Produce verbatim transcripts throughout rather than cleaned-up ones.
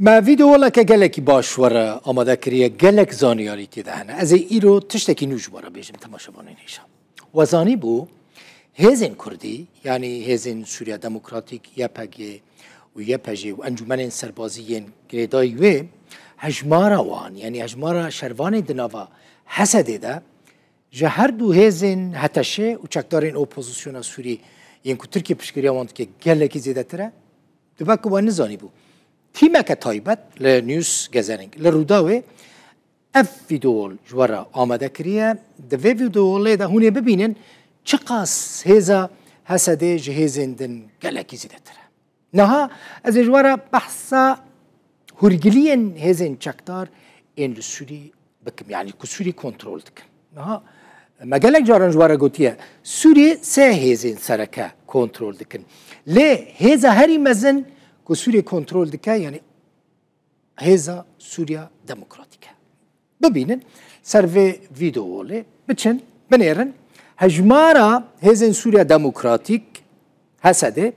Me vîdeoleke gelekî baş we re amade kiriye, gelek zaniyarî tê de hene. Ez ê îro tiştekî nû ji we re bêjim, temaşevanên hêja. We zanîbû, hêzên Kurdî, yanî hêzên Sûriya Demokratîk, Y P G û Y P J û encûmenên serbazî yên girêdayî wê, hejmara wan, yanî hejmara şervanên di nava Hesedê de, ji her du hêzên H T Ş û çekdarên opozisyona Sûrî yên ku Tirkiye piştgiriya wan dike gelekî zêdetir e. Dibe ku we nizanîbû. Tîmeke taybet li News Gathering, li Rûdawê ev vîdeol ji we re amade kiriye. Di vê vîdeolê de hûn ê bibînin çiqas hêza Hesedê ji hêzên din gelekî zêdetir e. Niha ez ê ji we re behsa hûrgiliyên hêzên çekdar ên li Sûrî bikim, yanî ku Sûrî kontrol dikin. Niha me gelek caran ji we re gotiye, Sûrî sê hêzên sereke kontrol dikin. Lê hêza herî mezin ku Sûrî kontrol dike, yanî hêza Sûriya Demokratîk e. Bibînin, ser vê vîdeolê biçin, binêrin. Hejmara hêzên Sûriya Demokratîk, Hesedê,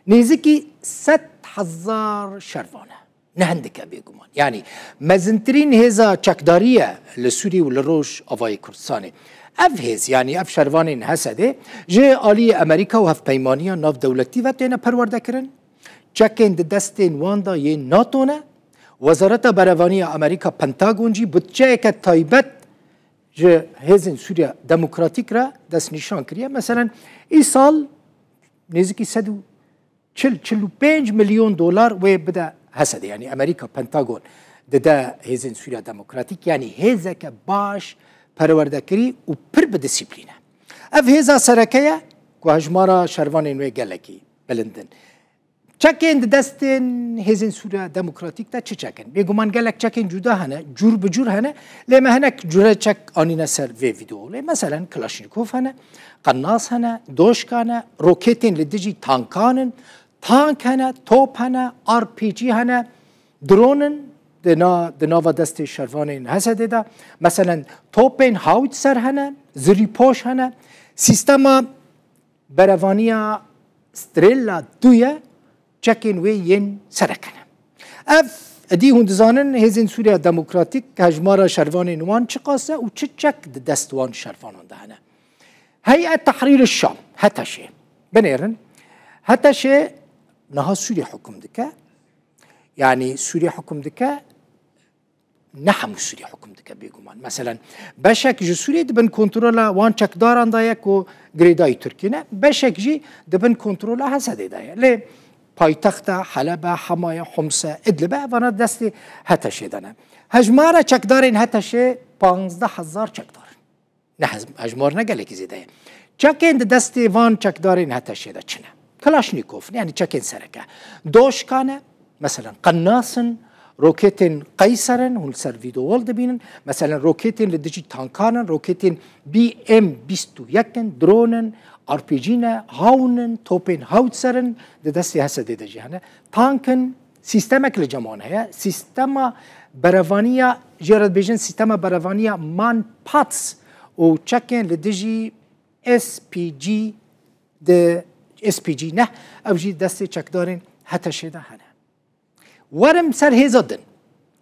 nêzîkî sed hezar şervan e. Ne hindik e bêguman. Yanî mezintirîn hêza çekdarî ye li Sûrî û li Rojavayê Kurdistanê. Ev hêz, yanî ev şervanên Hesedê, ji aliyê Amerîka û hevpeymaniya navdewletî ve têne perwerdekirin. Çekên di destên wan de yên NATO ne. Wezareta Berevaniya Amerîka, Pentagon jî budçeyeke taybet ji hêzên Sûriya Demokratîk re destnîşan kiriye. Meselen, îsal nêzîkî sed û çil, çil û pênc milyon dolar wê bide Hesedê. Yanî Amerîka, Pentagon dide hêzên Sûriya Demokratîk, yanî hêzeke baş perwerdekirî û pir bi disiplîn e. Ev hêza sereke ye ku hejmara şervanên wê gelekî bilind in. Çekên di destên hêzên Sûriya Demokratîk de çi çek in? Bêguman gelek çekên cuda hene, cûr bi cûr hene, lê me hinek cure çek anîne ser vê vîdeolê. Meselen, Kilaşnîkov hene, qenas hene, doşka ne, roketên li dijî tankan in, tank hene, top hene, R P G hene, drone in, di na-, di nava destê şervanên Hesedê de. Meselen, topên hawitser hene, zirîpoş hene, sîstema berevaniya Strela du ye, çekên wê yên sereke ne. Ev, edî hûn dizanin, hêzên Sûriya Demokratîk hejmara şervanên wan çiqas e û çi çek di dest wan şervanan de hene. Heyet Tehrîr Şam, H T Ş, binêrin, H T Ş niha Sûrî hukm dike. Yanî Sûrî hukm dike, ne hemû Sûrî hukm dike bêguman. Meselen, beşek ji Sûrî di bin kontrola wan çekdaran de ye ku girêdayî Tirkî ne, beşek jî di bin kontrola Hesedê de ye. Lê paytexta Heleb e, Hema ye, Homs e, Idlib e, evana destê H T Şê de ne. Hejmara çekdarên H T Şê panzdeh hezar çekdar in. Ne hez-, hejmar ne gelekî zêde ye. Çekên di destê van çekdarên H T Şê de çi ne? Kilaşnîkov, yanî çekên sereke. Doşka ne, meselen, qenas in, roketên Qeyser in, hûn li ser vîdeol dibînin. Meselen, roketên li dijî tankan in, roketên B M bîst û yek in, drone in, R P G ne, hawn in, topên hawitser in, di destê Hesedê de jî hene. Tank in, sîstemek li cem wan heye. Sîstema berevaniya, jê re dibêjin sîstema berevaniya Manpads û çekên li dijî S P G di, S P G neh, ew jî destê çekdarên H T Şê de hene. Werim ser hêza din.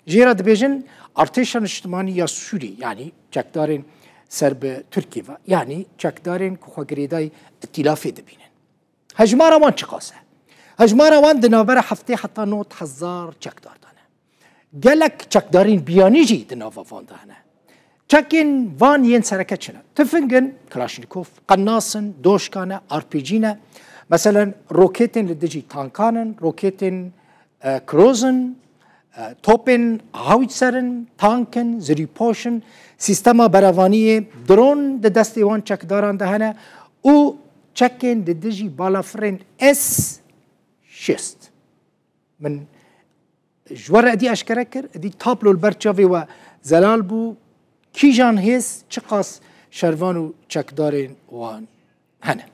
Jê re dibêjin Artêşa Niştimanî ya Sûrî, yanî çekdarên ser bi Tirkî ve, yanî çekdarên ku xwe girêdayî îtîlafê dibînin. Hejmara wan çiqas e? Hejmara wan di navbera heftê heta nod hezar çekdar de ne. Gelek çekdarên biyanî jî di nava van de hene. Çekên van yên sereke çi ne? Tifing in, Kilaşnîkov, qenas in, doşka ne, R P G ne. Meselen, roketên li dijî tankan in, roketên, e, Cross in, e, topên hawitser in, tank in, zirîpoş in, sîstema berevaniyê, drone di destê wan çekdaran de hene û çekên di dijî balafirên S şêst. Min ji we re edî eşkere kir, edî tablo li ber çavê we zelal bû, kîjan hêz, çiqas şervan û çekdarên wan hene.